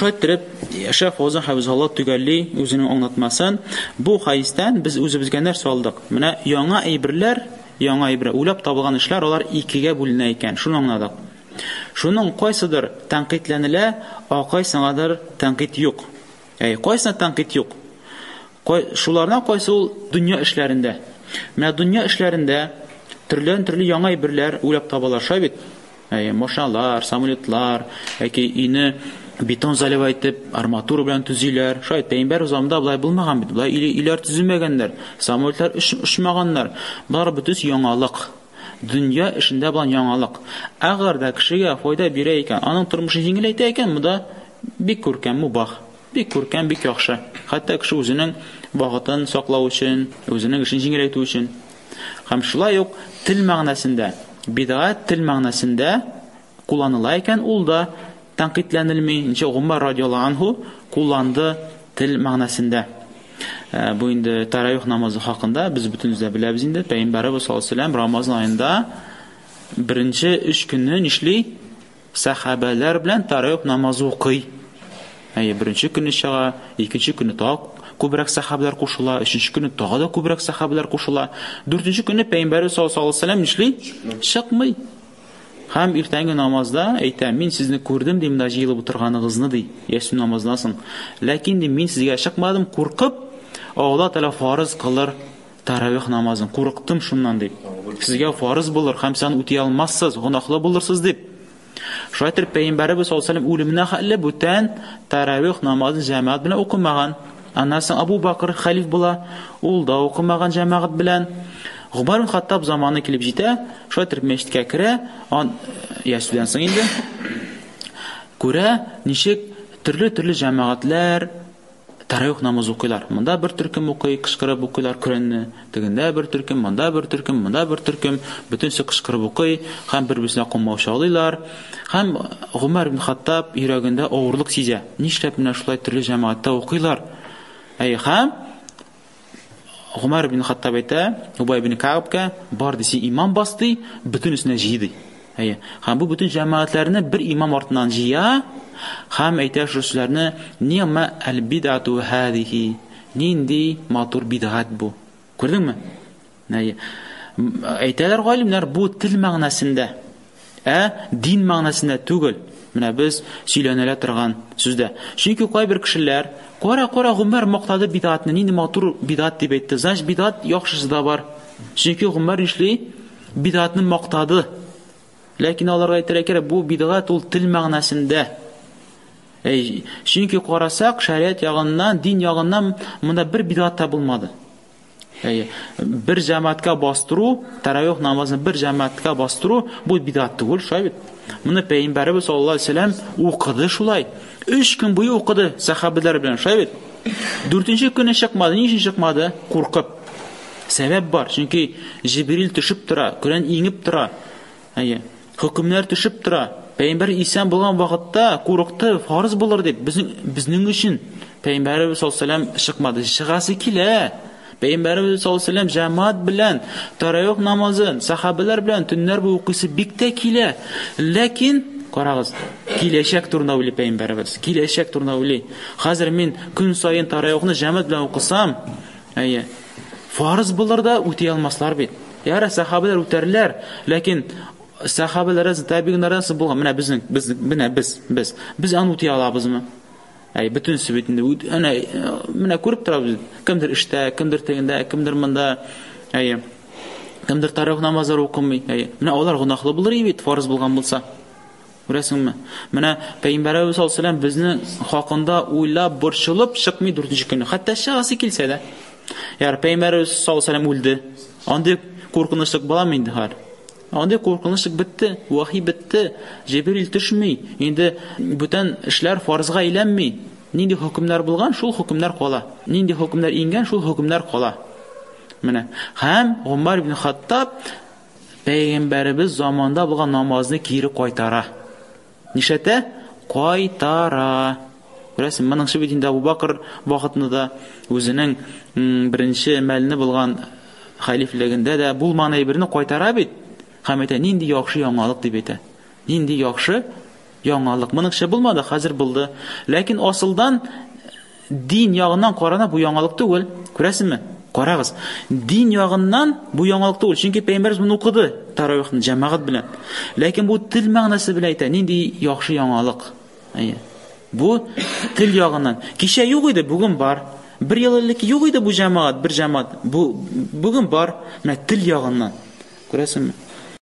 Шулай иттереп, Шәйх Фаузан хәфизәһулла төгәлли үзенең аңлатмасын. Бу хәдистән без үзебезгә нәрсә алдык? Менә яңа әйберләр, яңа әйбер, уйлап табылган эшләр алар икегә бүленә икән. Шуны аңладык. Шуның кайсыдыр тәнкыйтьләнелә, ә кайсыңадыр тәнкыйть юк. Әй, кайсына тәнкыйть юк? Кай, шулардан кайсы ул дөнья эшләрендә? Менә дөнья эшләрендә төрледән-төрле яңа әйберләр уйлап табалар, шулай бит? Әй, машиналар, самолетлар, яки өйне бетон заливать итеп, арматура белән төзиләр. Шулай пәйгамбәр заманында болай булмаган бит. Болай өйләр төземәгәннәр, самолетлар очмаганнар. Болар бөтенесе яңалык. Дөнья эшендә булган яңалык. Әгәр дә кешегә файда бирә икән, аның тормышын җиңеләйтә икән, монда бик күркәм, мубах. Бик күркәм, бик яхшы. Хәтта кеше үзенең вакытын саклау өчен, үзенең эшен җиңеләйтү өчен. Һәм шулай ук тел мәгънәсендә, бидгать тел мәгънәсендә кулланыла икән, ул да тәнкыйтьләнелми. Ничә Гумар радиаллаһу анһу кулланды тел мәгънәсендә. Э, бу инде таравих намазы хакында без бөтенебез дә беләбез инде. Пәйгамбәребез саллаллаһу алейһи вәсәлләм Рамазан аенда беренче өч көнне нишли? Сәхабәләр белән таравих намазы укый. Әйе, беренче көнне чыга, икенче көнне тагы күбрәк сәхабәләр кушыла, өченче көнне тагы да күбрәк сәхабәләр кушыла. Дүртенче көнне Пәйгамбәребез саллаллаһу алейһи вәсәлләм нишли? Чыкмый. Һәм иртәнге намазда әйтә, мин сезне күрдем, ди, монда җыелып утырганыгызны, ди, ястү намазыннан соң. Ләкин, ди, мин сезгә чыкмадым, куркып, Алла Тәгалә фарыз кылыр таравих намазын. Курыктым шуннан, дип. Сезгә фарыз булыр һәм сез аны үти алмассыз, гөнаһлы булырсыз, дип. Шулай итеп, Пәйгамбәребез саллаллаһу алейһи вәсәлләм үлеменә хәтле бүтән таравих намазын җәмәгать белән укымаган. Аннан соң Абу Бакр халиф була, ул да укымаган җәмәгать белән. Гомар ибн Хаттаб заманы килеп җитә, шулай итеп мәчеткә керә, ан ястүдән соң инде күрә, ничек төрле-төрле җәмәгатьләр таравих намазы укыйлар. Монда бер төркем укый, кычкырып укыйлар Коръәнне. Тегендә бер төркем, монда бер төркем, монда бер төркем, бөтенесе кычкырып укый һәм бер-берсенә комаучалыйлар. Һәм Гомәр ибн Хаттаб йөрәгендә авырлык сизә. Нишләп менә шулай төрле җәмәгатьтә укыйлар? Әй, һәм Гомәр ибн Хаттаб әйтә, Убай ибн Каабка, бар ди, син имам бас ди, бөтенесенә җый ди. Әйе. Һәм бу бөтен җәмәгатьләрне бер имам артыннан җыя һәм әйтә шул сүзләрне: "Ни'ма әл-бидату һадихи." Нинди матур бидгать бу. Күрдеңме? Әйе. Әйтәләр галимнәр, бу тел мәгънәсендә, ә дин мәгънәсендә түгел. Менә без сөйләнелә торган сүздә. Чөнки кайбер кешеләр, кара, кара, Гомәр мактады бидгатны, нинди матур бидгат дип әйтте. Значит, бидгат яхшысы да бар. Чөнки Гомәр нишли? Бидгатны мактады. Ләкин аларга әйтергә кирәк, бу бидгат ул тел мәгънәсендә. Әй, чөнки карасак, шариат ягыннан, дин ягыннан монда бер бидгат та булмады. Әйе, бер җәмәгатькә бастыру, таравих намазын бер җәмәгатькә бастыру, бу бидгат түгел, шулай бит. Моны Пәйгамбәребез саллаллаһу алейһи вәсәлләм укыды шулай. Өч көн буе укыды сәхабәләр белән, шулай бит. Дүртенче көне чыкмады. Ни өчен чыкмады? Куркып. Сәбәп бар, чөнки Җибрил төшеп тора, Коръән иңеп тора. Әйе. Хөкемнәр төшеп тора. Пәйгамбәр исән булган вакытта курыкты, фарыз булыр дип, безнең безнең өчен Пәйгамбәребез саллаллаһу алейһи вәсәлләм чыкмады. Чыгасы килә. Пәйгамбәребез саллаллаһу алейһи вәсәлләм җәмәгать белән таравих намазын сахабәләр белән төннәр буе укыйсы бик тә килә. Ләкин карагыз, киләчәк турында уйлый Пәйгамбәребез. Киләчәк турында уйлый. Хәзер мин көн саен таравихны җәмәгать белән укысам, әйе, фарыз булыр да үти алмаслар бит. Ярар, сахабәләр үтәрләр, ләкин сахабәләр табигыннардан соң булган менә безнең, без, менә без, без, без аны үти алабызмы? Әй, бөтенесе бит инде, әнә, менә күреп торабыз, кемдер эштә, кемдер тегендә, кемдер монда, әйе, кемдер таравих намазлары укымый, әйе. Менә алар гөнаһлы булыр иде бит, фарыз булган булса. Күрәсеңме? Менә Пәйгамбәребез саллаллаһу алейһи вәсәлләм безнең хакында уйлап, борчылып чыкмый дүртенче көнне. Хәтта чыгасы килсә дә. Яр, Пәйгамбәребез саллаллаһу алейһи вәсәлләм үлде. Андый куркынычлык буламы инде хәзер? Андый куркынычлык бетте, вахи бетте, Җибрил төшми. Инде бүтән эшләр фарызга әйләнми. Нинди хөкемнәр булган, шул хөкемнәр кала. Нинди хөкемнәр иңгән, шул хөкемнәр кала. Менә. Һәм Гумар ибн Хаттаб Пәйгамбәребез заманында булган намазны кире кайтара. Нишләтә? Кайтара. Күрәсең, моның бит инде Абу Бакр вакытында да үзенең беренче мәлне булган хәлифлегендә дә булмаган әйберне кайтара бит. Һәм әйтә, нинди яхшы яңалык дип әйтә. Нинди яхшы Яңалык. Моныңча булмады, хәзер булды. Ләкин асылдан дин ягыннан карана бу яңалык түгел. Күрәсезме? Карагыз. Дин ягыннан бу яңалык түгел, чөнки пәйгамбәрбез моны укыды таравихны җәмәгать белән. Ләкин бу тел мәгънәсе белән әйтә, нинди яхшы яңалык. Әйе. Бу тел ягыннан. Кичә юк иде, бүген бар. Бер ел элек юк иде бу җәмәгать, бер җәмәгать. Бу бүген бар. Менә тел ягыннан. Күрәсеңме?